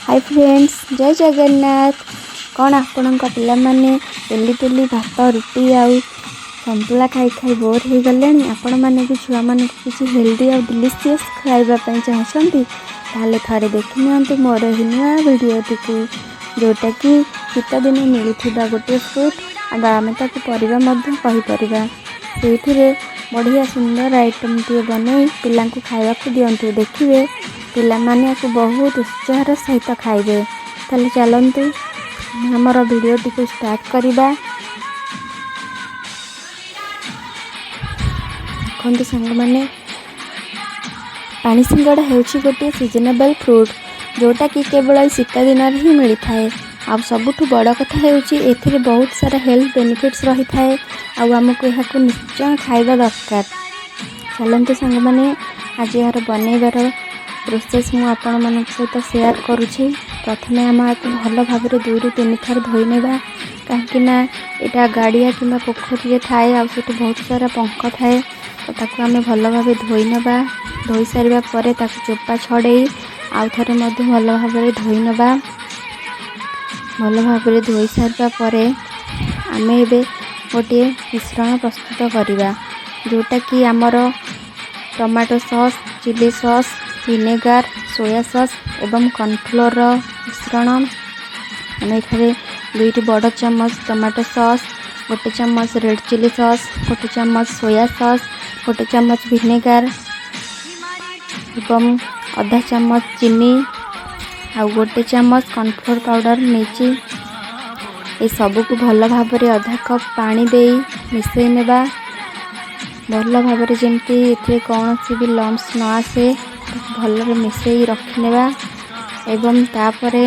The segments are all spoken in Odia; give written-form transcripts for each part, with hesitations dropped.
ହାଇ ଫ୍ରେଣ୍ଡସ୍, ଜୟ ଜଗନ୍ନାଥ। କ'ଣ ଆପଣଙ୍କ ପିଲାମାନେ ଡେଲି ଡେଲି ଭାତ, ରୁଟି ଆଉ ସନ୍ତୁଳା ଖାଇ ଖାଇ ବୋର୍ ହେଇଗଲେଣି? ଆପଣମାନେ ବି ଛୁଆମାନଙ୍କୁ କିଛି ହେଲ୍ଦି ଆଉ ଡିଲିସିୟସ୍ ଖାଇବା ପାଇଁ ଚାହୁଁଛନ୍ତି? ତାହେଲେ ଥରେ ଦେଖିନିଅନ୍ତୁ ମୋର ଏହି ନୂଆ ଭିଡ଼ିଓଟିକୁ, ଯେଉଁଟାକି ଶୀତ ଦିନେ ମିଳୁଥିବା ଗୋଟିଏ ଫ୍ରୁଟ୍ ବା ଆମେ ତାକୁ ପରିବା ମଧ୍ୟ କହିପାରିବା। ସେଇଥିରେ ବଢ଼ିଆ ସୁନ୍ଦର ଆଇଟମ୍ଟିଏ ବନେଇ ପିଲାଙ୍କୁ ଖାଇବାକୁ ଦିଅନ୍ତୁ। ଦେଖିବେ, ପିଲାମାନେ ୟାକୁ ବହୁତ ଉତ୍ସାହର ସହିତ ଖାଇବେ। ତାହେଲେ ଚାଲନ୍ତୁ, ଆମର ଭିଡ଼ିଓଟିକୁ ଷ୍ଟାର୍ଟ କରିବା। ଦେଖନ୍ତୁ ସାଙ୍ଗମାନେ, ପାଣି ସିଙ୍ଗଡ଼ା ହେଉଛି ଗୋଟିଏ ସିଜନେବଲ୍ ଫ୍ରୁଟ୍, ଯେଉଁଟାକି କେବଳ ଏଇ ଶୀତ ଦିନରେ ହିଁ ମିଳିଥାଏ। ଆଉ ସବୁଠୁ ବଡ଼ କଥା ହେଉଛି, ଏଥିରେ ବହୁତ ସାରା ହେଲ୍ଥ ବେନିଫିଟ୍ସ ରହିଥାଏ ଆଉ ଆମକୁ ଏହାକୁ ନିଶ୍ଚୟ ଖାଇବା ଦରକାର। ଚାଲନ୍ତୁ ସାଙ୍ଗମାନେ, ଆଜି ଏହାର ବନେଇବାର ପ୍ରୋସେସ୍ ମୁଁ ଆପଣମାନଙ୍କ ସହିତ ସେୟାର କରୁଛି। ପ୍ରଥମେ ଆମେ ଏହାକୁ ଭଲ ଭାବରେ 2ରୁ 3 ଥର ଧୋଇ ନେବା, କାହିଁକି ନା ଏଇଟା ଗାଡ଼ିଆ କିମ୍ବା ପୋଖରୀରେ ଥାଏ ଆଉ ସେଠି ବହୁତ ସାରା ପଙ୍କ ଥାଏ। ତ ତାକୁ ଆମେ ଭଲ ଭାବେ ଧୋଇ ନେବା। ଧୋଇ ସାରିବା ପରେ ତାକୁ ଚୋପା ଛଡ଼େଇ ଆଉ ଥରେ ମଧ୍ୟ ଭଲ ଭାବରେ ଧୋଇ ନେବା। ଭଲ ଭାବରେ ଧୋଇ ସାରିବା ପରେ ଆମେ ଏବେ ଗୋଟିଏ ମିଶ୍ରଣ ପ୍ରସ୍ତୁତ କରିବା, ଯେଉଁଟାକି ଆମର tomato sauce, chilli sauce, vinegar, soya sauce ଏବଂ କର୍ଣ୍ଣଫ୍ଲୋର୍ର ମିଶ୍ରଣ। ଆମେ ଏଠାରେ 2ଟି ବଡ଼ ଚାମଚ ଟମାଟୋ ସସ୍, 1 ଚାମଚ ରେଡ଼୍ ଚିଲି ସସ୍, 1 ଚାମଚ ସୋୟା ସସ୍, 1 ଚାମଚ ଭିନେଗାର ଏବଂ ଅଧା ଚାମଚ ଚିନି ଆଉ 1 ଚାମଚ କର୍ଣ୍ଣଫ୍ଲୋର୍ ପାଉଡ଼ର ନେଇଛି। ଏସବୁକୁ ଭଲ ଭାବରେ ଅଧା କପ୍ ପାଣି ଦେଇ ମିଶାଇ ନେବା। ଭଲ ଭାବରେ, ଯେମିତି ଏଥିରେ କୌଣସି ବି ଲମ୍ପସ୍ ନ ଆସେ, ତାକୁ ଭଲରେ ମିଶାଇ ରଖିନେବା। ଏବଂ ତାପରେ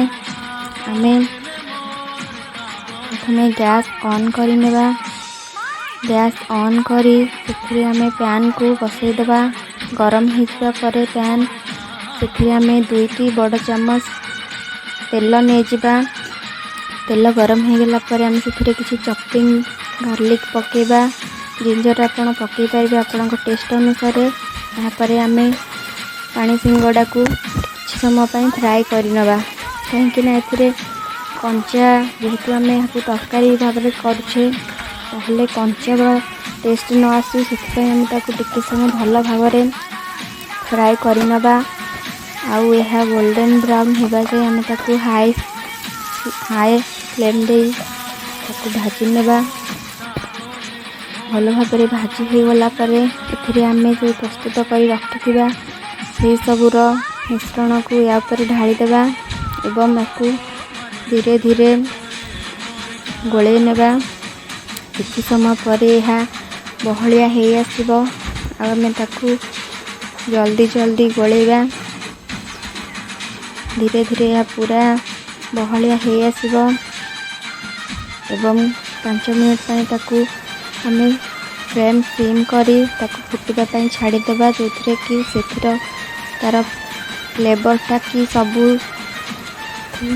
ଆମେ ପ୍ରଥମେ ଗ୍ୟାସ୍ ଅନ୍ କରିନେବା। ଗ୍ୟାସ୍ ଅନ୍ କରି ସେଥିରେ ଆମେ ପ୍ୟାନ୍କୁ ବସାଇଦେବା। ଗରମ ହେଇଯିବା ପରେ ପ୍ୟାନ୍, ସେଥିରେ ଆମେ 2ଟି ବଡ଼ ଚାମଚ ତେଲ ନେଇଯିବା। ତେଲ ଗରମ ହେଇଗଲା ପରେ ଆମେ ସେଥିରେ କିଛି ଚପିଂ ଗାର୍ଲିକ୍ ପକାଇବା। ଜିଞ୍ଜର ଆପଣ ପକାଇ ପାରିବେ ଆପଣଙ୍କ ଟେଷ୍ଟ ଅନୁସାରେ। ତାପରେ ଆମେ ପାଣି ସିଙ୍ଗଡ଼ାକୁ କିଛି ସମୟ ପାଇଁ ଫ୍ରାଏ କରିନେବା, କାହିଁକିନା ଏଥିରେ କଞ୍ଚା, ଯେହେତୁ ଆମେ ଏହାକୁ ତରକାରୀ ଭାବରେ କରୁଛେ, ତାହେଲେ କଞ୍ଚା ଟେଷ୍ଟ ନ ଆସୁ, ସେଥିପାଇଁ ଆମେ ତାକୁ ଟିକେ ସମୟ ଭଲ ଭାବରେ ଫ୍ରାଏ କରିନେବା। ଆଉ ଏହା ଗୋଲ୍ଡେନ୍ ବ୍ରାଉନ୍ ହେବା ଯାଏ ଆମେ ତାକୁ ହାଇ ହାଇ ଫ୍ଲେମ୍ ଦେଇ ତାକୁ ଭାଜି ନେବା। ଭଲ ଭାବରେ ଭାଜି ହୋଇଗଲା ପରେ ଏଥିରେ ଆମେ ଯେଉଁ ପ୍ରସ୍ତୁତ କରି ରଖିଥିବା ସେଇ ସବୁର ମିଶ୍ରଣକୁ ୟା ଉପରେ ଢାଳିଦେବା ଏବଂ ଏହାକୁ ଧୀରେ ଧୀରେ ଗୋଳେଇ ନେବା। କିଛି ସମୟ ପରେ ଏହା ବହଳିଆ ହେଇ ଆସିବ ଆଉ ଆମେ ତାକୁ ଜଲ୍ଦି ଜଲ୍ଦି ଗୋଳେଇବା। ଧୀରେ ଧୀରେ ଏହା ପୁରା ବହଳିଆ ହେଇ ଆସିବ ଏବଂ 5 ମିନିଟ୍ ପାଇଁ ତାକୁ ଆମେ ଫ୍ଲେମ୍ ସିମ୍ କରି ତାକୁ ଫୁଟିବା ପାଇଁ ଛାଡ଼ିଦେବା, ଯେଉଁଥିରେ କି ସେଥିର ତା'ର ଫ୍ଲେଭରଟା କି ସବୁ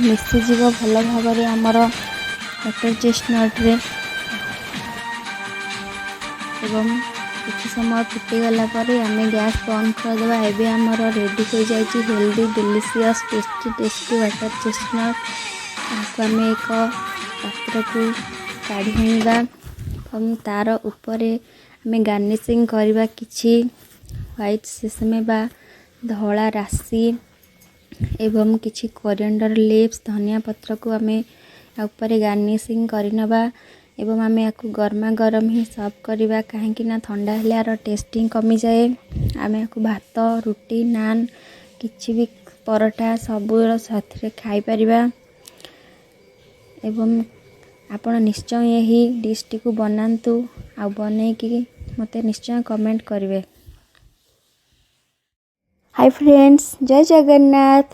ମିଶିଯିବ ଭଲ ଭାବରେ ଆମର ୱାଟର୍ ଚେଷ୍ଟନଟ୍ରେ। ଏବଂ କିଛି ସମୟ ଫୁଟିଗଲା ପରେ ଆମେ ଗ୍ୟାସ୍ ବନ୍ଦ କରିଦେବା। ଏବେ ଆମର ରେଡ଼ି ହୋଇଯାଇଛି healthy, delicious, tasty tasty water chestnut। ଏହାକୁ ଆମେ ଏକ ପାତ୍ରକୁ କାଢ଼ି ଆଣିବା ଏବଂ ତା'ର ଉପରେ ଆମେ ଗାର୍ନିସିଂ କରିବା କିଛି ହ୍ୱାଇଟ୍ ସେସମେ ବା ଧଳା ରାଶି ଏବଂ କିଛି କୋରିଆଣ୍ଡର ଲିଭ୍ସ, ଧନିଆ ପତ୍ରକୁ ଆମେ ଉପରେ ଗାର୍ନିସିଂ କରିନେବା। ଏବଂ ଆମେ ଏହାକୁ ଗରମା ଗରମ ହିଁ ସର୍ଭ କରିବା, କାହିଁକି ନା ଥଣ୍ଡା ହେଲେ ଏହାର ଟେଷ୍ଟ ହିଁ କମିଯାଏ। ଆମେ ଏହାକୁ ଭାତ, ରୁଟି, ନାନ୍, କିଛି ବି, ପରଟା ସବୁର ସାଥିରେ ଖାଇପାରିବା। ଏବଂ ଆପଣ ନିଶ୍ଚୟ ଏହି ଡିଶ୍ଟିକୁ ବନାନ୍ତୁ ଆଉ ବନେଇକି ମୋତେ ନିଶ୍ଚୟ କମେଣ୍ଟ କରିବେ। ହାଇ ଫ୍ରେଣ୍ଡସ୍, ଜୟ ଜଗନ୍ନାଥ।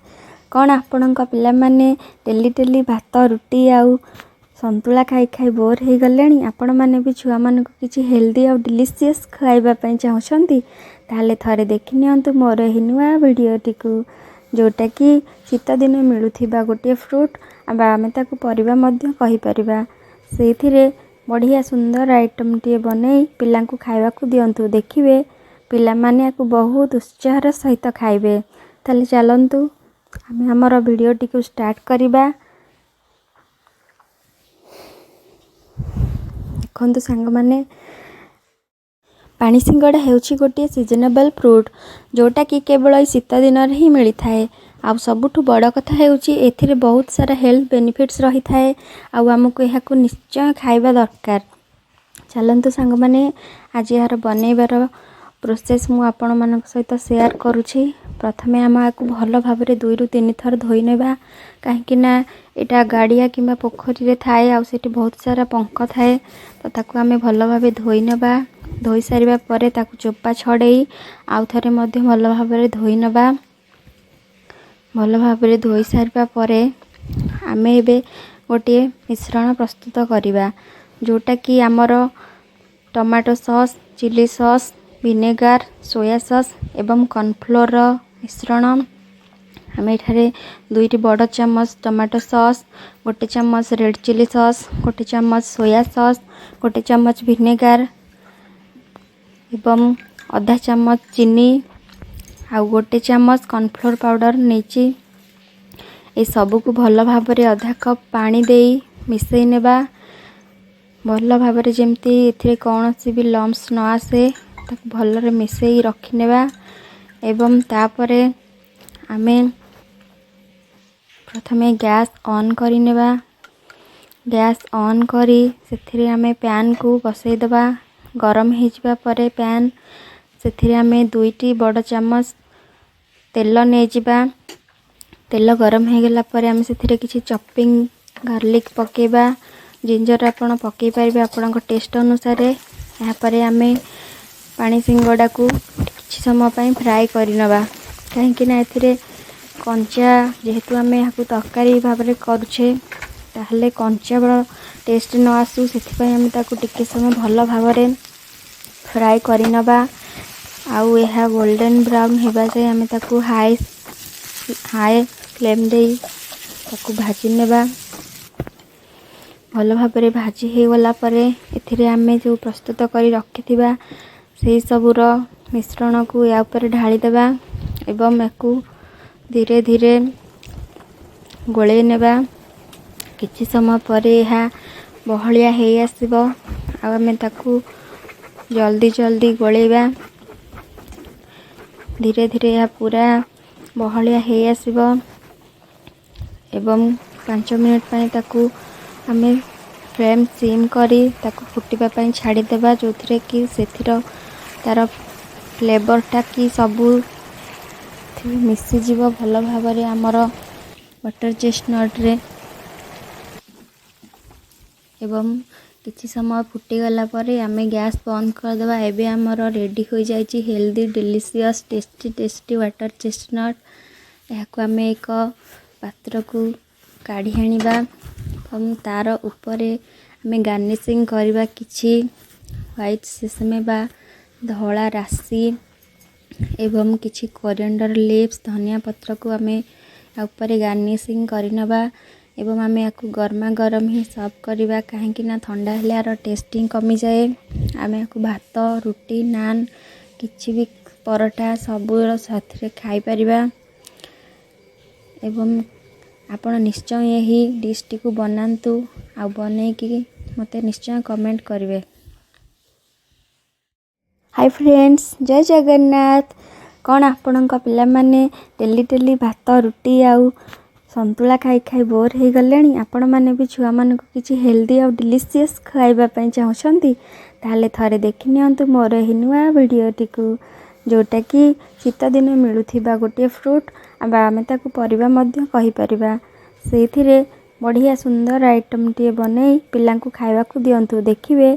କ'ଣ ଆପଣଙ୍କ ପିଲାମାନେ ଡେଲି ଡେଲି ଭାତ, ରୁଟି ଆଉ ସନ୍ତୁଳା ଖାଇ ଖାଇ ବୋର୍ ହେଇଗଲେଣି? ଆପଣମାନେ ବି ଛୁଆମାନଙ୍କୁ କିଛି ହେଲ୍ଦି ଆଉ ଡିଲିସିୟସ୍ ଖାଇବା ପାଇଁ ଚାହୁଁଛନ୍ତି? ତାହେଲେ ଥରେ ଦେଖିନିଅନ୍ତୁ ମୋର ଏହି ନୂଆ ଭିଡ଼ିଓଟିକୁ, ଯେଉଁଟାକି ଶୀତ ଦିନେ ମିଳୁଥିବା ଗୋଟିଏ ଫ୍ରୁଟ୍ ବା ଆମେ ତାକୁ ପରିବା ମଧ୍ୟ କହିପାରିବା। ସେଇଥିରେ ବଢ଼ିଆ ସୁନ୍ଦର ଆଇଟମ୍ଟିଏ ବନେଇ ପିଲାଙ୍କୁ ଖାଇବାକୁ ଦିଅନ୍ତୁ। ଦେଖିବେ, ପିଲାମାନେ ୟାକୁ ବହୁତ ଉତ୍ସାହର ସହିତ ଖାଇବେ। ତାହେଲେ ଚାଲନ୍ତୁ, ଆମେ ଆମର ଭିଡ଼ିଓଟିକୁ ଷ୍ଟାର୍ଟ କରିବା। ଦେଖନ୍ତୁ ସାଙ୍ଗମାନେ, ପାଣି ସିଙ୍ଗଡ଼ା ହେଉଛି ଗୋଟିଏ ସିଜନେବଲ୍ ଫ୍ରୁଟ୍, ଯେଉଁଟାକି କେବଳ ଏଇ ଶୀତ ଦିନରେ ହିଁ ମିଳିଥାଏ। ଆଉ ସବୁଠୁ ବଡ଼ କଥା ହେଉଛି, ଏଥିରେ ବହୁତ ସାରା ହେଲ୍ଥ ବେନିଫିଟ୍ସ ରହିଥାଏ ଆଉ ଆମକୁ ଏହାକୁ ନିଶ୍ଚୟ ଖାଇବା ଦରକାର। ଚାଲନ୍ତୁ ସାଙ୍ଗମାନେ, ଆଜି ଏହାର ବନେଇବାର ପ୍ରୋସେସ୍ ମୁଁ ଆପଣମାନଙ୍କ ସହିତ ସେୟାର କରୁଛି। ପ୍ରଥମେ ଆମେ ଏହାକୁ ଭଲ ଭାବରେ 2ରୁ 3 ଥର ଧୋଇ ନେବା, କାହିଁକି ନା ଏଇଟା ଗାଡ଼ିଆ କିମ୍ବା ପୋଖରୀରେ ଥାଏ ଆଉ ସେଠି ବହୁତ ସାରା ପଙ୍କ ଥାଏ। ତ ତାକୁ ଆମେ ଭଲ ଭାବେ ଧୋଇ ନେବା। ଧୋଇ ସାରିବା ପରେ ତାକୁ ଚୋପା ଛଡ଼େଇ ଆଉ ଥରେ ମଧ୍ୟ ଭଲ ଭାବରେ ଧୋଇ ନେବା। ଭଲ ଭାବରେ ଧୋଇ ସାରିବା ପରେ ଆମେ ଏବେ ଗୋଟିଏ ମିଶ୍ରଣ ପ୍ରସ୍ତୁତ କରିବା, ଯେଉଁଟାକି ଆମର tomato sauce, chilli sauce, vinegar, soya sauce ଏବଂ କର୍ଣ୍ଣଫ୍ଲୋର୍ର ମିଶ୍ରଣ। ଆମେ ଏଠାରେ 2ଟି ବଡ଼ ଚାମଚ ଟମାଟୋ ସସ୍, 1 ଚାମଚ ରେଡ଼୍ ଚିଲି ସସ୍, 1 ଚାମଚ ସୋୟା ସସ୍, 1 ଚାମଚ ଭିନେଗାର ଏବଂ ଅଧା ଚାମଚ ଚିନି ଆଉ 1 ଚାମଚ କର୍ଣ୍ଣଫ୍ଲୋର୍ ପାଉଡ଼ର ନେଇଛି। ଏସବୁକୁ ଭଲ ଭାବରେ ଅଧା କପ୍ ପାଣି ଦେଇ ମିଶାଇ ନେବା। ଭଲ ଭାବରେ ଯେମିତି ଏଥିରେ କୌଣସି ବି ଲମ୍ପସ୍ ନ ଆସେ, ତାକୁ ଭଲରେ ମିଶାଇ ରଖିନେବା। ଏବଂ ତାପରେ ଆମେ ପ୍ରଥମେ ଗ୍ୟାସ୍ ଅନ୍ କରିନେବା। ଗ୍ୟାସ୍ ଅନ୍ କରି ସେଥିରେ ଆମେ ପ୍ୟାନ୍କୁ ବସାଇଦେବା। ଗରମ ହେଇଯିବା ପରେ ପ୍ୟାନ୍, ସେଥିରେ ଆମେ 2ଟି ବଡ଼ ଚାମଚ ତେଲ ନେଇଯିବା। ତେଲ ଗରମ ହେଇଗଲା ପରେ ଆମେ ସେଥିରେ କିଛି ଚପିଂ ଗାର୍ଲିକ୍ ପକାଇବା। ଜିଞ୍ଜର ଆପଣ ପକାଇ ପାରିବେ ଆପଣଙ୍କ ଟେଷ୍ଟ ଅନୁସାରେ। ଏହାପରେ ଆମେ ପାଣି ସିଙ୍ଗଡ଼ାକୁ କିଛି ସମୟ ପାଇଁ ଫ୍ରାଏ କରିନେବା, କାହିଁକି ନା ଏଥିରେ କଞ୍ଚା ଯେହେତୁ ଆମେ ଏହାକୁ ତରକାରୀ ଭାବରେ କରୁଛେ, ତାହେଲେ କଞ୍ଚା ଟେଷ୍ଟ ନ ଆସୁ, ସେଥିପାଇଁ ଆମେ ତାକୁ ଟିକେ ସମୟ ଭଲ ଭାବରେ ଫ୍ରାଏ କରିନେବା। ଆଉ ଏହା ଗୋଲ୍ଡେନ୍ ବ୍ରାଉନ୍ ହେବା ଯାଏ ଆମେ ତାକୁ ହାଇ ହାଇ ଫ୍ଲେମ୍ ଦେଇ ତାକୁ ଭାଜି ନେବା। ଭଲ ଭାବରେ ଭାଜି ହେଇଗଲା ପରେ ଏଥିରେ ଆମେ ଯେଉଁ ପ୍ରସ୍ତୁତ କରି ରଖିଥିବା ସେଇ ସବୁର ମିଶ୍ରଣକୁ ୟା ଉପରେ ଢାଳିଦେବା ଏବଂ ୟାକୁ ଧୀରେ ଧୀରେ ଗୋଳେଇ ନେବା। କିଛି ସମୟ ପରେ ଏହା ବହଳିଆ ହେଇ ଆସିବ ଆଉ ଆମେ ତାକୁ ଜଲ୍ଦି ଜଲ୍ଦି ଗୋଳେଇବା। ଧୀରେ ଧୀରେ ଏହା ପୁରା ବହଳିଆ ହେଇ ଆସିବ ଏବଂ 5 ମିନିଟ୍ ପାଇଁ ତାକୁ ଆମେ ଫ୍ଲେମ୍ ସିମ୍ କରି ତାକୁ ଫୁଟିବା ପାଇଁ ଛାଡ଼ିଦେବା, ଯେଉଁଥିରେ କି ସେଥିର ତା'ର ଫ୍ଲେଭରଟା କି ସବୁ ମିଶିଯିବ ଭଲ ଭାବରେ ଆମର ୱାଟର୍ ଚେଷ୍ଟନଟ୍ରେ। ଏବଂ କିଛି ସମୟ ଫୁଟିଗଲା ପରେ ଆମେ ଗ୍ୟାସ୍ ବନ୍ଦ କରିଦେବା। ଏବେ ଆମର ରେଡ଼ି ହୋଇଯାଇଛି healthy, delicious, tasty tasty water chestnut. ଏହାକୁ ଆମେ ଏକ ପାତ୍ରକୁ କାଢ଼ି ଆଣିବା ଏବଂ ତା'ର ଉପରେ ଆମେ ଗାର୍ନିସିଂ କରିବା କିଛି ହ୍ୱାଇଟ୍ ସେସମେ ବା ଧଳା ରାଶି ଏବଂ କିଛି କୋରିଆଣ୍ଡର ଲିଭ୍ସ, ଧନିଆ ପତ୍ରକୁ ଆମେ ଉପରେ ଗାର୍ନିସିଂ କରିନେବା। ଏବଂ ଆମେ ଏହାକୁ ଗରମା ଗରମ ହିଁ ସର୍ଭ କରିବା, କାହିଁକି ନା ଥଣ୍ଡା ହେଲେ ଏହାର ଟେଷ୍ଟ ହିଁ କମିଯାଏ। ଆମେ ଏହାକୁ ଭାତ, ରୁଟି, ନାନ୍, କିଛି ବି ପରଟା ସବୁର ସାଥିରେ ଖାଇପାରିବା। ଏବଂ ଆପଣ ନିଶ୍ଚୟ ଏହି ଡିଶ୍ଟିକୁ ବନାନ୍ତୁ ଆଉ ବନେଇକି ମୋତେ ନିଶ୍ଚୟ କମେଣ୍ଟ କରିବେ। ହାଇ ଫ୍ରେଣ୍ଡସ୍, ଜୟ ଜଗନ୍ନାଥ। କ'ଣ ଆପଣଙ୍କ ପିଲାମାନେ ଡେଲି ଡେଲି ଭାତ, ରୁଟି ଆଉ ସନ୍ତୁଳା ଖାଇ ଖାଇ ବୋର୍ ହେଇଗଲେଣି? ଆପଣମାନେ ବି ଛୁଆମାନଙ୍କୁ କିଛି ହେଲ୍ଦି ଆଉ ଡିଲିସିୟସ୍ ଖୁଆଇବା ପାଇଁ ଚାହୁଁଛନ୍ତି? ତାହେଲେ ଥରେ ଦେଖିନିଅନ୍ତୁ ମୋର ଏହି ନୂଆ ଭିଡ଼ିଓଟିକୁ, ଯେଉଁଟାକି ଶୀତଦିନେ ମିଳୁଥିବା ଗୋଟିଏ ଫ୍ରୁଟ୍ ବା ଆମେ ତାକୁ ପରିବା ମଧ୍ୟ କହିପାରିବା। ସେଇଥିରେ ବଢ଼ିଆ ସୁନ୍ଦର ଆଇଟମ୍ଟିଏ ବନେଇ ପିଲାଙ୍କୁ ଖାଇବାକୁ ଦିଅନ୍ତୁ। ଦେଖିବେ,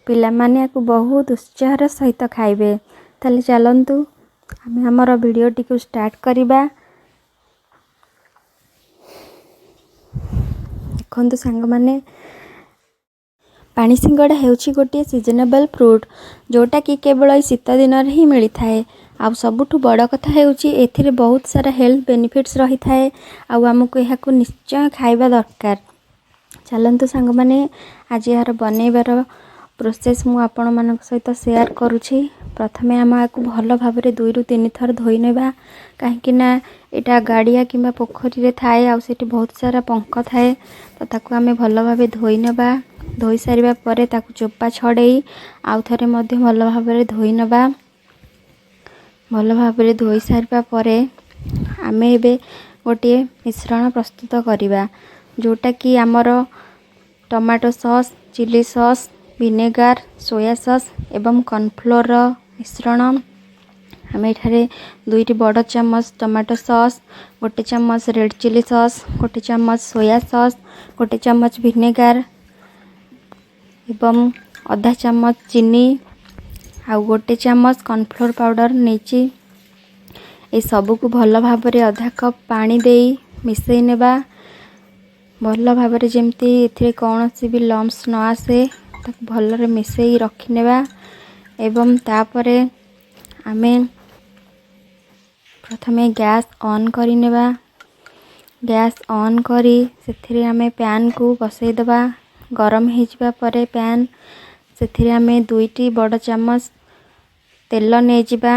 ପିଲାମାନେ ୟାକୁ ବହୁତ ଉତ୍ସାହର ସହିତ ଖାଇବେ। ତାହେଲେ ଚାଲନ୍ତୁ ଆମେ ଆମର ଭିଡ଼ିଓଟିକୁ ଷ୍ଟାର୍ଟ କରିବା। ଦେଖନ୍ତୁ ସାଙ୍ଗମାନେ, ପାଣି ସିଙ୍ଗଡ଼ା ହେଉଛି ଗୋଟିଏ ସିଜନେବଲ୍ ଫ୍ରୁଟ୍, ଯେଉଁଟାକି କେବଳ ଏଇ ଶୀତ ଦିନରେ ହିଁ ମିଳିଥାଏ। ଆଉ ସବୁଠୁ ବଡ଼ କଥା ହେଉଛି, ଏଥିରେ ବହୁତ ସାରା ହେଲ୍ଥ ବେନିଫିଟ୍ସ ରହିଥାଏ ଆଉ ଆମକୁ ଏହାକୁ ନିଶ୍ଚୟ ଖାଇବା ଦରକାର। ଚାଲନ୍ତୁ ସାଙ୍ଗମାନେ, ଆଜି ଏହାର ବନେଇବାର ପ୍ରୋସେସ୍ ମୁଁ ଆପଣମାନଙ୍କ ସହିତ ସେୟାର କରୁଛି। ପ୍ରଥମେ ଆମେ ଏହାକୁ ଭଲ ଭାବରେ 2ରୁ 3 ଥର ଧୋଇ ନେବା, କାହିଁକି ନା ଏଇଟା ଗାଡ଼ିଆ କିମ୍ବା ପୋଖରୀରେ ଥାଏ ଆଉ ସେଠି ବହୁତ ସାରା ପଙ୍କ ଥାଏ। ତ ତାକୁ ଆମେ ଭଲ ଭାବେ ଧୋଇ ନେବା। ଧୋଇ ସାରିବା ପରେ ତାକୁ ଚୋପା ଛଡ଼େଇ ଆଉ ଥରେ ମଧ୍ୟ ଭଲ ଭାବରେ ଧୋଇ ନେବା। ଭଲ ଭାବରେ ଧୋଇ ସାରିବା ପରେ ଆମେ ଏବେ ଗୋଟିଏ ମିଶ୍ରଣ ପ୍ରସ୍ତୁତ କରିବା, ଯେଉଁଟାକି ଆମର tomato sauce, chilli sauce, vinegar, soya sauce ଏବଂ କର୍ଣ୍ଣଫ୍ଲୋର୍ର ମିଶ୍ରଣ। ଆମେ ଏଠାରେ 2ଟି ବଡ଼ ଚାମଚ ଟମାଟୋ ସସ୍, 1 ଚାମଚ ରେଡ଼୍ ଚିଲି ସସ୍, 1 ଚାମଚ ସୋୟା ସସ୍, 1 ଚାମଚ ଭିନେଗାର ଏବଂ ଅଧା ଚାମଚ ଚିନି ଆଉ 1 ଚାମଚ କର୍ଣ୍ଣଫ୍ଲୋର୍ ପାଉଡ଼ର ନେଇଛି। ଏସବୁକୁ ଭଲ ଭାବରେ ଅଧା କପ୍ ପାଣି ଦେଇ ମିଶାଇ ନେବା। ଭଲ ଭାବରେ ଯେମିତି ଏଥିରେ କୌଣସି ବି ଲମ୍ପସ୍ ନ ଆସେ, ତାକୁ ଭଲରେ ମିଶାଇ ରଖିନେବା। ଏବଂ ତାପରେ ଆମେ ପ୍ରଥମେ ଗ୍ୟାସ୍ ଅନ୍ କରିନେବା। ଗ୍ୟାସ୍ ଅନ୍ କରି ସେଥିରେ ଆମେ ପ୍ୟାନ୍କୁ ବସାଇଦେବା। ଗରମ ହେଇଯିବା ପରେ ପ୍ୟାନ୍, ସେଥିରେ ଆମେ 2ଟି ବଡ଼ ଚାମଚ ତେଲ ନେଇଯିବା।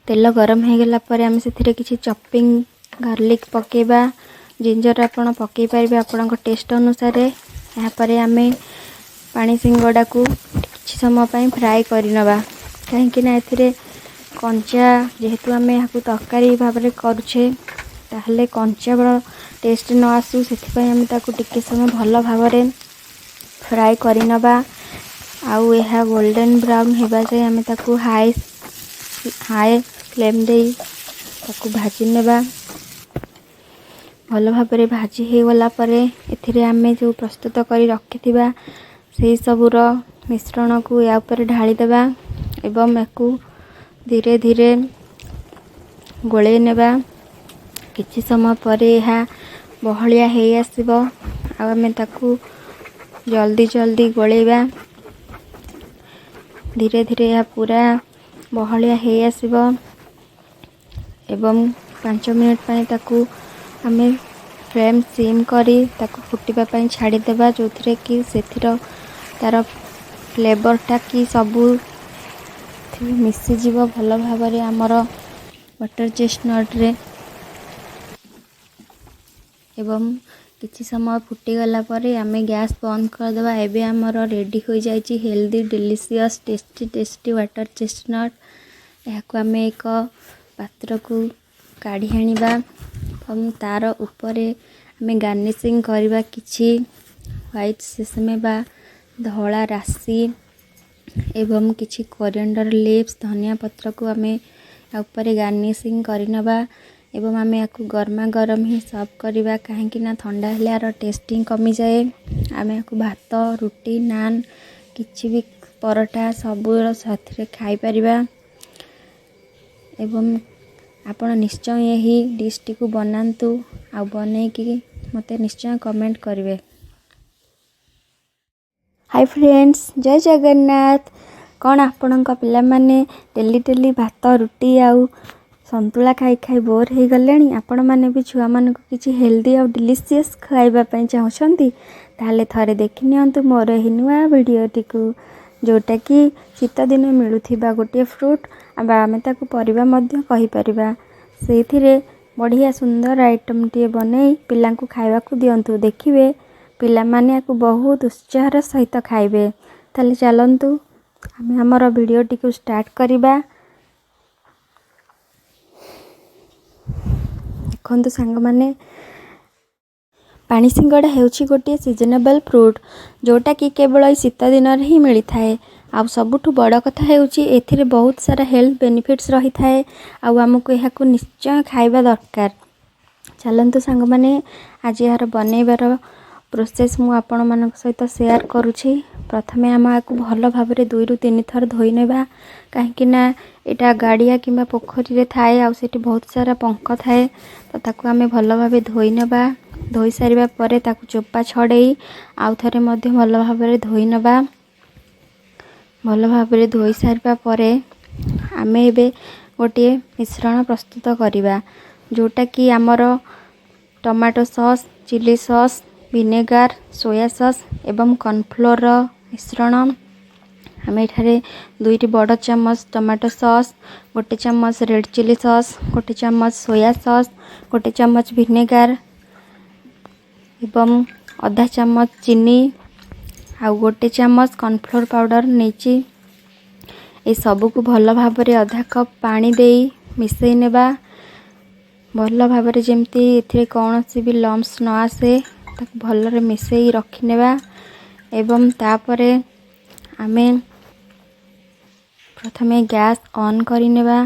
ତେଲ ଗରମ ହେଇଗଲା ପରେ ଆମେ ସେଥିରେ କିଛି ଚପିଂ ଗାର୍ଲିକ୍ ପକାଇବା। ଜିଞ୍ଜର ଆପଣ ପକାଇ ପାରିବେ ଆପଣଙ୍କ ଟେଷ୍ଟ ଅନୁସାରେ। ଏହାପରେ ଆମେ ପାଣି ସିଙ୍ଗଡ଼ାକୁ କିଛି ସମୟ ପାଇଁ ଫ୍ରାଏ କରିନେବା, କାହିଁକି ନା ଏଥିରେ କଞ୍ଚା ଯେହେତୁ ଆମେ ଏହାକୁ ତରକାରୀ ଭାବରେ କରୁଛେ, ତାହେଲେ କଞ୍ଚା ଟେଷ୍ଟ ନ ଆସୁ, ସେଥିପାଇଁ ଆମେ ତାକୁ ଟିକେ ସମୟ ଭଲ ଭାବରେ ଫ୍ରାଏ କରିନେବା। ଆଉ ଏହା ଗୋଲ୍ଡେନ୍ ବ୍ରାଉନ୍ ହେବା ଯାଏ ଆମେ ତାକୁ ହାଇ ହାଇ ଫ୍ଲେମ୍ ଦେଇ ତାକୁ ଭାଜି ନେବା। ଭଲ ଭାବରେ ଭାଜି ହେଇଗଲା ପରେ ଏଥିରେ ଆମେ ଯେଉଁ ପ୍ରସ୍ତୁତ କରି ରଖିଥିବା ସେଇ ସବୁର ମିଶ୍ରଣକୁ ୟା ଉପରେ ଢାଳିଦେବା ଏବଂ ୟାକୁ ଧୀରେ ଧୀରେ ଗୋଳେଇ ନେବା। କିଛି ସମୟ ପରେ ଏହା ବହଳିଆ ହେଇ ଆସିବ ଆଉ ଆମେ ତାକୁ ଜଲ୍ଦି ଜଲ୍ଦି ଗୋଳେଇବା। ଧୀରେ ଧୀରେ ଏହା ପୁରା ବହଳିଆ ହେଇ ଆସିବ ଏବଂ 5 ମିନିଟ୍ ପାଇଁ ତାକୁ ଆମେ ଫ୍ଲେମ୍ ସିମ୍ କରି ତାକୁ ଫୁଟିବା ପାଇଁ ଛାଡ଼ିଦେବା, ଯେଉଁଥିରେ କି ସେଥିର ତା'ର ଫ୍ଲେଭରଟା କି ସବୁ ମିଶିଯିବ ଭଲ ଭାବରେ ଆମର ୱାଟର୍ ଚେଷ୍ଟନଟ୍ରେ। ଏବଂ କିଛି ସମୟ ଫୁଟିଗଲା ପରେ ଆମେ ଗ୍ୟାସ୍ ବନ୍ଦ କରିଦେବା। ଏବେ ଆମର ରେଡ଼ି ହୋଇଯାଇଛି healthy, delicious, tasty tasty water chestnut। ଏହାକୁ ଆମେ ଏକ ପାତ୍ରକୁ କାଢ଼ି ଆଣିବା ଏବଂ ତା'ର ଉପରେ ଆମେ ଗାର୍ନିସିଂ କରିବା କିଛି ହ୍ୱାଇଟ୍ ସେସମେ ବା ଧଳା ରାଶି ଏବଂ କିଛି କୋରିଆଣ୍ଡର ଲିଭ୍ସ, ଧନିଆ ପତ୍ରକୁ ଆମେ ଉପରେ ଗାର୍ନିସିଂ କରିନେବା। ଏବଂ ଆମେ ୟାକୁ ଗରମା ଗରମ ହିଁ ସର୍ଭ କରିବା, କାହିଁକି ନା ଥଣ୍ଡା ହେଲେ ୟାର ଟେଷ୍ଟ ହିଁ କମିଯାଏ। ଆମେ ୟାକୁ ଭାତ, ରୁଟି, ନାନ୍, କିଛି ବି ପରଟା ସବୁର ସାଥିରେ ଖାଇପାରିବା। ଏବଂ ଆପଣ ନିଶ୍ଚୟ ଏହି ଡିଶ୍ଟିକୁ ବନାନ୍ତୁ ଆଉ ବନେଇକି ମୋତେ ନିଶ୍ଚୟ କମେଣ୍ଟ କରିବେ। ହାଇ ଫ୍ରେଣ୍ଡସ୍, ଜୟ ଜଗନ୍ନାଥ। କ'ଣ ଆପଣଙ୍କ ପିଲାମାନେ ଡେଲି ଡେଲି ଭାତ, ରୁଟି ଆଉ ସନ୍ତୁଳା ଖାଇ ଖାଇ ବୋର୍ ହେଇଗଲେଣି? ଆପଣମାନେ ବି ଛୁଆମାନଙ୍କୁ କିଛି ହେଲ୍ଦି ଆଉ ଡେଲିସିୟସ୍ ଖାଇବା ପାଇଁ ଚାହୁଁଛନ୍ତି? ତାହେଲେ ଥରେ ଦେଖିନିଅନ୍ତୁ ମୋର ଏହି ନୂଆ ଭିଡ଼ିଓଟିକୁ, ଯେଉଁଟାକି ଶୀତଦିନେ ମିଳୁଥିବା ଗୋଟିଏ ଫ୍ରୁଟ୍ ବା ଆମେ ତାକୁ ପରିବା ମଧ୍ୟ କହିପାରିବା। ସେଇଥିରେ ବଢ଼ିଆ ସୁନ୍ଦର ଆଇଟମ୍ଟିଏ ବନେଇ ପିଲାଙ୍କୁ ଖାଇବାକୁ ଦିଅନ୍ତୁ। ଦେଖିବେ, ପିଲାମାନେ ୟାକୁ ବହୁତ ଉତ୍ସାହର ସହିତ ଖାଇବେ। ତାହେଲେ ଚାଲନ୍ତୁ, ଆମେ ଆମର ଭିଡ଼ିଓଟିକୁ ଷ୍ଟାର୍ଟ କରିବା। ଦେଖନ୍ତୁ ସାଙ୍ଗମାନେ, ପାଣି ସିଙ୍ଗଡ଼ା ହେଉଛି ଗୋଟିଏ ସିଜନେବଲ୍ ଫ୍ରୁଟ୍, ଯେଉଁଟାକି କେବଳ ଏଇ ଶୀତ ଦିନରେ ହିଁ ମିଳିଥାଏ। ଆଉ ସବୁଠୁ ବଡ଼ କଥା ହେଉଛି ଏଥିରେ ବହୁତ ସାରା ହେଲ୍ଥ ବେନିଫିଟ୍ସ ରହିଥାଏ ଆଉ ଆମକୁ ଏହାକୁ ନିଶ୍ଚୟ ଖାଇବା ଦରକାର। ଚାଲନ୍ତୁ ସାଙ୍ଗମାନେ, ଆଜି ଏହାର ବନେଇବାର ପ୍ରୋସେସ୍ ମୁଁ ଆପଣମାନଙ୍କ ସହିତ ସେୟାର କରୁଛି। ପ୍ରଥମେ ଆମେ ଏହାକୁ ଭଲ ଭାବରେ 2ରୁ 3 ଥର ଧୋଇ ନେବା, କାହିଁକି ନା ଏଇଟା ଗାଡ଼ିଆ କିମ୍ବା ପୋଖରୀରେ ଥାଏ ଆଉ ସେଠି ବହୁତ ସାରା ପଙ୍କ ଥାଏ। ତ ତାକୁ ଆମେ ଭଲ ଭାବେ ଧୋଇ ନେବା। ଧୋଇ ସାରିବା ପରେ ତାକୁ ଚୋପା ଛଡ଼େଇ ଆଉ ଥରେ ମଧ୍ୟ ଭଲ ଭାବରେ ଧୋଇ ନେବା। ଭଲ ଭାବରେ ଧୋଇ ସାରିବା ପରେ ଆମେ ଏବେ ଗୋଟିଏ ମିଶ୍ରଣ ପ୍ରସ୍ତୁତ କରିବା, ଯେଉଁଟାକି ଆମର tomato sauce, chilli sauce, vinegar, soya sauce ଏବଂ କର୍ଣ୍ଣଫ୍ଲୋର୍ର ମିଶ୍ରଣ। ଆମେ ଏଠାରେ 2ଟି ବଡ଼ ଚାମଚ ଟମାଟୋ ସସ୍, 1 ଚାମଚ ରେଡ଼୍ ଚିଲି ସସ୍, 1 ଚାମଚ ସୋୟା ସସ୍, 1 ଚାମଚ ଭିନେଗାର ଏବଂ ଅଧା ଚାମଚ ଚିନି ଆଉ 1 ଚାମଚ କର୍ଣ୍ଣଫ୍ଲୋର୍ ପାଉଡ଼ର ନେଇଛି। ଏସବୁକୁ ଭଲ ଭାବରେ ଅଧା କପ୍ ପାଣି ଦେଇ ମିଶାଇ ନେବା। ଭଲ ଭାବରେ ଯେମିତି ଏଥିରେ କୌଣସି ବି ଲମ୍ପସ୍ ନ ଆସେ, ତାକୁ ଭଲରେ ମିଶାଇ ରଖିନେବା। ଏବଂ ତାପରେ ଆମେ ପ୍ରଥମେ ଗ୍ୟାସ୍ ଅନ୍ କରିନେବା।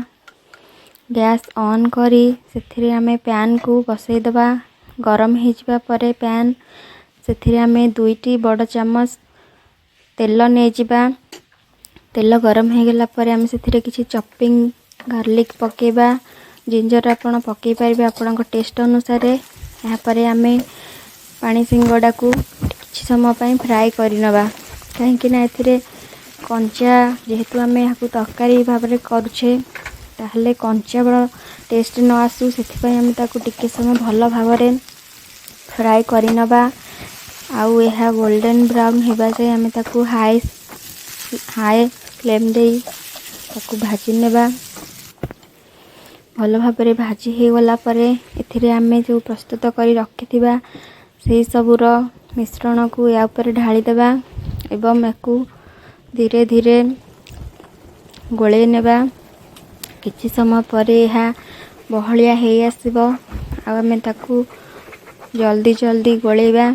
ଗ୍ୟାସ୍ ଅନ୍ କରି ସେଥିରେ ଆମେ ପ୍ୟାନ୍କୁ ବସାଇଦେବା। ଗରମ ହେଇଯିବା ପରେ ପ୍ୟାନ୍, ସେଥିରେ ଆମେ 2ଟି ବଡ଼ ଚାମଚ ତେଲ ନେଇଯିବା। ତେଲ ଗରମ ହେଇଗଲା ପରେ ଆମେ ସେଥିରେ କିଛି ଚପିଂ ଗାର୍ଲିକ୍ ପକାଇବା। ଜିଞ୍ଜର ଆପଣ ପକାଇ ପାରିବେ ଆପଣଙ୍କ ଟେଷ୍ଟ ଅନୁସାରେ। ଏହାପରେ ଆମେ ପାଣି ସିଙ୍ଗଡ଼ାକୁ କିଛି ସମୟ ପାଇଁ ଫ୍ରାଏ କରିନେବା, କାହିଁକିନା ଏଥିରେ କଞ୍ଚା ଯେହେତୁ ଆମେ ଏହାକୁ ତରକାରୀ ଭାବରେ କରୁଛେ, ତାହେଲେ କଞ୍ଚା ଟେଷ୍ଟ ନ ଆସୁ, ସେଥିପାଇଁ ଆମେ ତାକୁ ଟିକେ ସମୟ ଭଲ ଭାବରେ ଫ୍ରାଏ କରିନେବା। ଆଉ ଏହା ଗୋଲ୍ଡେନ୍ ବ୍ରାଉନ୍ ହେବା ଯାଏ ଆମେ ତାକୁ ହାଇ ହାଇ ଫ୍ଲେମ୍ ଦେଇ ତାକୁ ଭାଜି ନେବା। ଭଲ ଭାବରେ ଭାଜି ହେଇଗଲା ପରେ ଏଥିରେ ଆମେ ଯେଉଁ ପ୍ରସ୍ତୁତ କରି ରଖିଥିବା ସେହି ସବୁର ମିଶ୍ରଣକୁ ୟା ଉପରେ ଢାଳିଦେବା ଏବଂ ୟାକୁ ଧୀରେ ଧୀରେ ଗୋଳେଇ ନେବା। କିଛି ସମୟ ପରେ ଏହା ବହଳିଆ ହେଇ ଆସିବ ଆଉ ଆମେ ତାକୁ ଜଲ୍ଦି ଜଲ୍ଦି ଗୋଳେଇବା।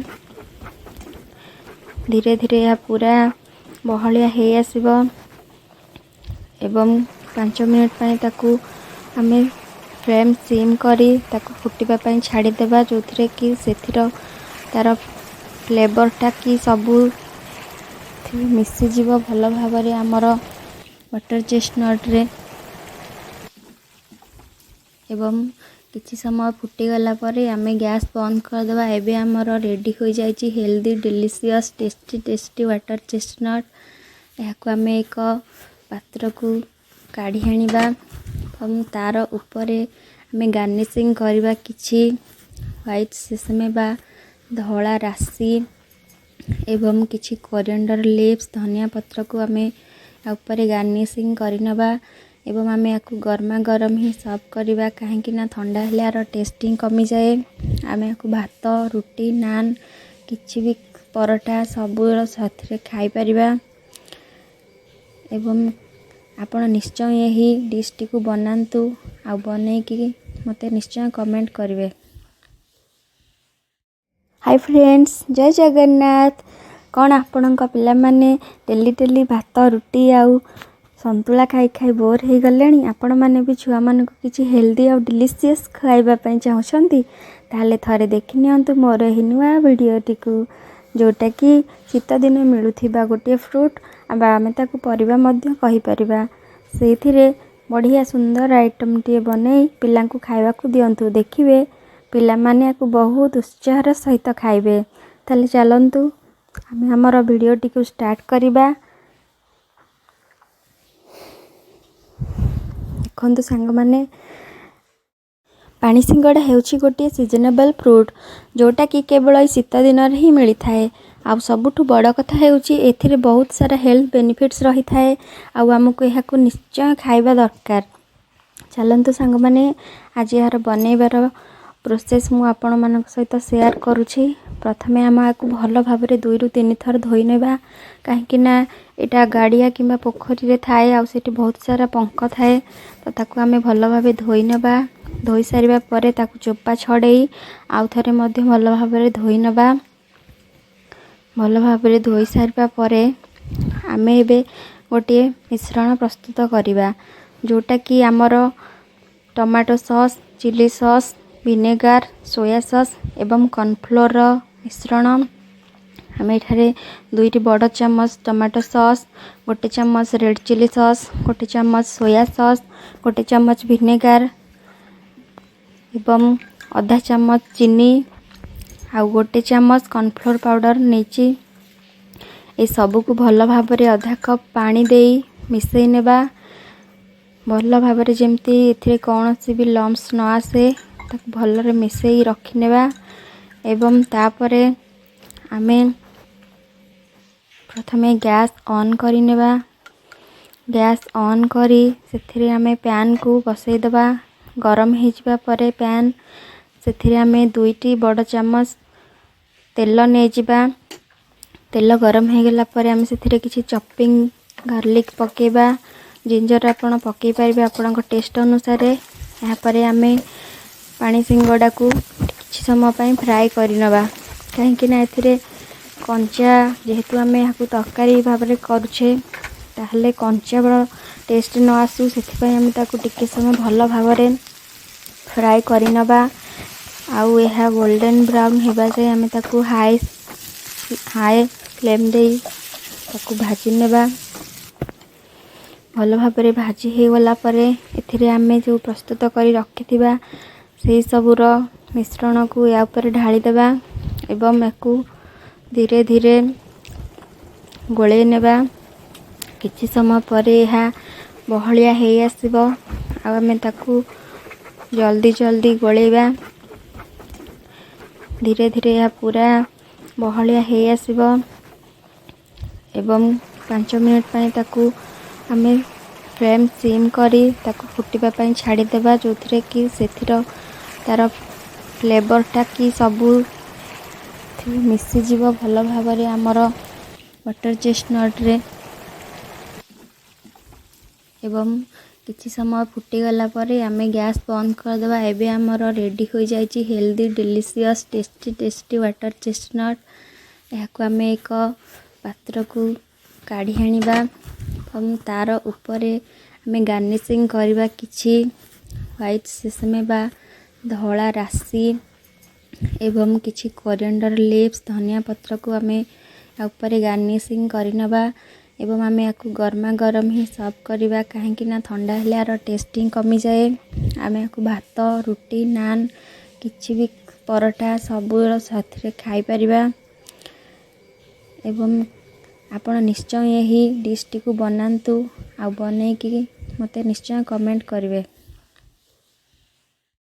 ଧୀରେ ଧୀରେ ଏହା ପୁରା ବହଳିଆ ହେଇ ଆସିବ ଏବଂ 5 ମିନିଟ୍ ପାଇଁ ତାକୁ ଆମେ ଫ୍ଲେମ୍ ସିମ୍ କରି ତାକୁ ଫୁଟିବା ପାଇଁ ଛାଡ଼ିଦେବା, ଯେଉଁଥିରେ କି ସେଥିର ତା'ର ଫ୍ଲେଭରଟା କି ସବୁ ମିଶିଯିବ ଭଲ ଭାବରେ ଆମର ୱାଟର୍ ଚେଷ୍ଟନଟ୍ରେ। ଏବଂ କିଛି ସମୟ ଫୁଟିଗଲା ପରେ ଆମେ ଗ୍ୟାସ୍ ବନ୍ଦ କରିଦେବା। ଏବେ ଆମର ରେଡ଼ି ହୋଇଯାଇଛି healthy, delicious, tasty tasty water chestnut। ଏହାକୁ ଆମେ ଏକ ପାତ୍ରକୁ କାଢ଼ି ଆଣିବା ଏବଂ ତା'ର ଉପରେ ଆମେ ଗାର୍ନିସିଂ କରିବା କିଛି ହ୍ୱାଇଟ୍ ସେସମେ ବା ଧଳା ରାଶି ଏବଂ କିଛି କୋରିଆଣ୍ଡର ଲିଭ୍ସ, ଧନିଆ ପତ୍ରକୁ ଆମେ ୟା ଉପରେ ଗାର୍ନିସିଂ କରିନେବା। ଏବଂ ଆମେ ୟାକୁ ଗରମା ଗରମ ହିଁ ସର୍ଭ କରିବା, କାହିଁକି ନା ଥଣ୍ଡା ହେଲେ ୟାର ଟେଷ୍ଟ ହିଁ କମିଯାଏ। ଆମେ ୟାକୁ ଭାତ, ରୁଟି, ନାନ୍, କିଛି ବି ପରଟା ସବୁର ସାଥିରେ ଖାଇପାରିବା। ଏବଂ ଆପଣ ନିଶ୍ଚୟ ଏହି ଡିଶ୍ଟିକୁ ବନାନ୍ତୁ ଆଉ ବନେଇକି ମୋତେ ନିଶ୍ଚୟ କମେଣ୍ଟ କରିବେ। ହାଇ ଫ୍ରେଣ୍ଡସ୍, ଜୟ ଜଗନ୍ନାଥ। କ'ଣ ଆପଣଙ୍କ ପିଲାମାନେ ଡେଲି ଡେଲି ଭାତ, ରୁଟି ଆଉ ସନ୍ତୁଳା ଖାଇ ଖାଇ ବୋର୍ ହେଇଗଲେଣି? ଆପଣମାନେ ବି ଛୁଆମାନଙ୍କୁ କିଛି ହେଲ୍ଦି ଆଉ ଡେଲିସିୟସ୍ ଖୁଆଇବା ପାଇଁ ଚାହୁଁଛନ୍ତି? ତାହେଲେ ଥରେ ଦେଖିନିଅନ୍ତୁ ମୋର ଏହି ନୂଆ ଭିଡ଼ିଓଟିକୁ, ଯେଉଁଟାକି ଶୀତ ଦିନେ ମିଳୁଥିବା ଗୋଟିଏ ଫ୍ରୁଟ୍ ବା ଆମେ ତାକୁ ପରିବା ମଧ୍ୟ କହିପାରିବା। ସେଇଥିରେ ବଢ଼ିଆ ସୁନ୍ଦର ଆଇଟମ୍ଟିଏ ବନେଇ ପିଲାଙ୍କୁ ଖାଇବାକୁ ଦିଅନ୍ତୁ। ଦେଖିବେ, ପିଲାମାନେ ୟାକୁ ବହୁତ ଉତ୍ସାହର ସହିତ ଖାଇବେ। ତାହେଲେ ଚାଲନ୍ତୁ, ଆମେ ଆମର ଭିଡ଼ିଓଟିକୁ ଷ୍ଟାର୍ଟ କରିବା। ଦେଖନ୍ତୁ ସାଙ୍ଗମାନେ, ପାଣି ସିଙ୍ଗଡ଼ା ହେଉଛି ଗୋଟିଏ ସିଜନେବଲ୍ ଫ୍ରୁଟ୍, ଯେଉଁଟାକି କେବଳ ଏଇ ଶୀତ ଦିନରେ ହିଁ ମିଳିଥାଏ। ଆଉ ସବୁଠୁ ବଡ଼ କଥା ହେଉଛି ଏଥିରେ ବହୁତ ସାରା ହେଲ୍ଥ ବେନିଫିଟ୍ସ ରହିଥାଏ ଆଉ ଆମକୁ ଏହାକୁ ନିଶ୍ଚୟ ଖାଇବା ଦରକାର। ଚାଲନ୍ତୁ ସାଙ୍ଗମାନେ, ଆଜି ଏହାର ବନେଇବାର ପ୍ରୋସେସ୍ ମୁଁ ଆପଣମାନଙ୍କ ସହିତ ସେୟାର କରୁଛି। ପ୍ରଥମେ ଆମେ ଏହାକୁ ଭଲ ଭାବରେ 2ରୁ 3 ଥର ଧୋଇ ନେବା, କାହିଁକି ନା ଏଇଟା ଗାଡ଼ିଆ କିମ୍ବା ପୋଖରୀରେ ଥାଏ ଆଉ ସେଠି ବହୁତ ସାରା ପଙ୍କ ଥାଏ। ତ ତାକୁ ଆମେ ଭଲ ଭାବେ ଧୋଇ ନେବା। ଧୋଇ ସାରିବା ପରେ ତାକୁ ଚୋପା ଛଡ଼େଇ ଆଉ ଥରେ ମଧ୍ୟ ଭଲ ଭାବରେ ଧୋଇ ନେବା। ଭଲ ଭାବରେ ଧୋଇ ସାରିବା ପରେ ଆମେ ଏବେ ଗୋଟିଏ ମିଶ୍ରଣ ପ୍ରସ୍ତୁତ କରିବା, ଯେଉଁଟାକି ଆମର tomato sauce, chilli sauce, vinegar, soya sauce ଏବଂ କର୍ଣ୍ଣଫ୍ଲୋର୍ର ମିଶ୍ରଣ। ଆମେ ଏଠାରେ 2ଟି ବଡ଼ ଚାମଚ ଟମାଟୋ ସସ୍, 1 ଚାମଚ ରେଡ଼୍ ଚିଲି ସସ୍, 1 ଚାମଚ ସୋୟା ସସ୍, 1 ଚାମଚ ଭିନେଗାର ଏବଂ ଅଧା ଚାମଚ ଚିନି ଆଉ 1 ଚାମଚ କର୍ଣ୍ଣଫ୍ଲୋର୍ ପାଉଡ଼ର ନେଇଛି। ଏସବୁକୁ ଭଲ ଭାବରେ ଅଧା କପ୍ ପାଣି ଦେଇ ମିଶାଇ ନେବା। ଭଲ ଭାବରେ ଯେମିତି ଏଥିରେ କୌଣସି ବି ଲମ୍ପସ୍ ନ ଆସେ, ତାକୁ ଭଲରେ ମିଶାଇ ରଖିନେବା। ଏବଂ ତାପରେ ଆମେ ପ୍ରଥମେ ଗ୍ୟାସ୍ ଅନ୍ କରିନେବା। ଗ୍ୟାସ୍ ଅନ୍ କରି ସେଥିରେ ଆମେ ପ୍ୟାନ୍କୁ ବସାଇଦେବା। ଗରମ ହେଇଯିବା ପରେ ପ୍ୟାନ୍, ସେଥିରେ ଆମେ 2ଟି ବଡ଼ ଚାମଚ ତେଲ ନେଇଯିବା। ତେଲ ଗରମ ହେଇଗଲା ପରେ ଆମେ ସେଥିରେ କିଛି ଚପିଂ ଗାର୍ଲିକ୍ ପକାଇବା। ଜିଞ୍ଜର ଆପଣ ପକାଇ ପାରିବେ ଆପଣଙ୍କ ଟେଷ୍ଟ ଅନୁସାରେ। ଏହାପରେ ଆମେ ପାଣି ସିଙ୍ଗଡ଼ାକୁ କିଛି ସମୟ ପାଇଁ ଫ୍ରାଏ କରିନେବା, କାହିଁକି ନା ଏଥିରେ କଞ୍ଚା ଯେହେତୁ ଆମେ ଏହାକୁ ତରକାରୀ ଭାବରେ କରୁଛେ, ତାହେଲେ କଞ୍ଚା ଟେଷ୍ଟ ନ ଆସୁ, ସେଥିପାଇଁ ଆମେ ତାକୁ ଟିକେ ସମୟ ଭଲ ଭାବରେ ଫ୍ରାଏ କରିନେବା। ଆଉ ଏହା ଗୋଲ୍ଡେନ୍ ବ୍ରାଉନ୍ ହେବା ଯାଏ ଆମେ ତାକୁ ହାଇ ହାଇ ଫ୍ଲେମ୍ ଦେଇ ତାକୁ ଭାଜି ନେବା। ଭଲ ଭାବରେ ଭାଜି ହେଇଗଲା ପରେ ଏଥିରେ ଆମେ ଯେଉଁ ପ୍ରସ୍ତୁତ କରି ରଖିଥିବା ସେହି ସବୁର ମିଶ୍ରଣକୁ ୟା ଉପରେ ଢାଳିଦେବା ଏବଂ ୟାକୁ ଧୀରେ ଧୀରେ ଗୋଳେଇ ନେବା। କିଛି ସମୟ ପରେ ଏହା ବହଳିଆ ହେଇ ଆସିବ ଆଉ ଆମେ ତାକୁ ଜଲ୍ଦି ଜଲ୍ଦି ଗୋଳେଇବା। ଧୀରେ ଧୀରେ ଏହା ପୁରା ବହଳିଆ ହେଇ ଆସିବ ଏବଂ 5 ମିନିଟ୍ ପାଇଁ ତାକୁ ଆମେ ଫ୍ଲେମ୍ ସିମ୍ କରି ତାକୁ ଫୁଟିବା ପାଇଁ ଛାଡ଼ିଦେବା, ଯେଉଁଥିରେ କି ସେଥିର ତା'ର ଫ୍ଲେଭରଟା କି ସବୁ ମିଶିଯିବ ଭଲ ଭାବରେ ଆମର ୱାଟର୍ ଚେଷ୍ଟନଟ୍ରେ। ଏବଂ କିଛି ସମୟ ଫୁଟିଗଲା ପରେ ଆମେ ଗ୍ୟାସ୍ ବନ୍ଦ କରିଦେବା। ଏବେ ଆମର ରେଡ଼ି ହୋଇଯାଇଛି healthy, delicious, tasty tasty water chestnut। ଏହାକୁ ଆମେ ଏକ ପାତ୍ରକୁ କାଢ଼ି ଆଣିବା ଏବଂ ତା'ର ଉପରେ ଆମେ ଗାର୍ନିସିଂ କରିବା କିଛି ହ୍ୱାଇଟ୍ ସେସମେ ବା ଧଳା ରାଶି ଏବଂ କିଛି କୋରିଆଣ୍ଡର ଲିଭ୍ସ, ଧନିଆ ପତ୍ରକୁ ଆମେ ୟା ଉପରେ ଗାର୍ନିସିଂ କରିନେବା। ଏବଂ ଆମେ ୟାକୁ ଗରମା ଗରମ ହିଁ ସର୍ଭ କରିବା, କାହିଁକି ନା ଥଣ୍ଡା ହେଲେ ୟାର ଟେଷ୍ଟ ହିଁ କମିଯାଏ। ଆମେ ୟାକୁ ଭାତ, ରୁଟି, ନାନ୍, କିଛି ବି, ପରଟା ସବୁର ସାଥିରେ ଖାଇପାରିବା। ଏବଂ ଆପଣ ନିଶ୍ଚୟ ଏହି ଡିଶ୍ଟିକୁ ବନାନ୍ତୁ ଆଉ ବନେଇକି ମୋତେ ନିଶ୍ଚୟ କମେଣ୍ଟ କରିବେ।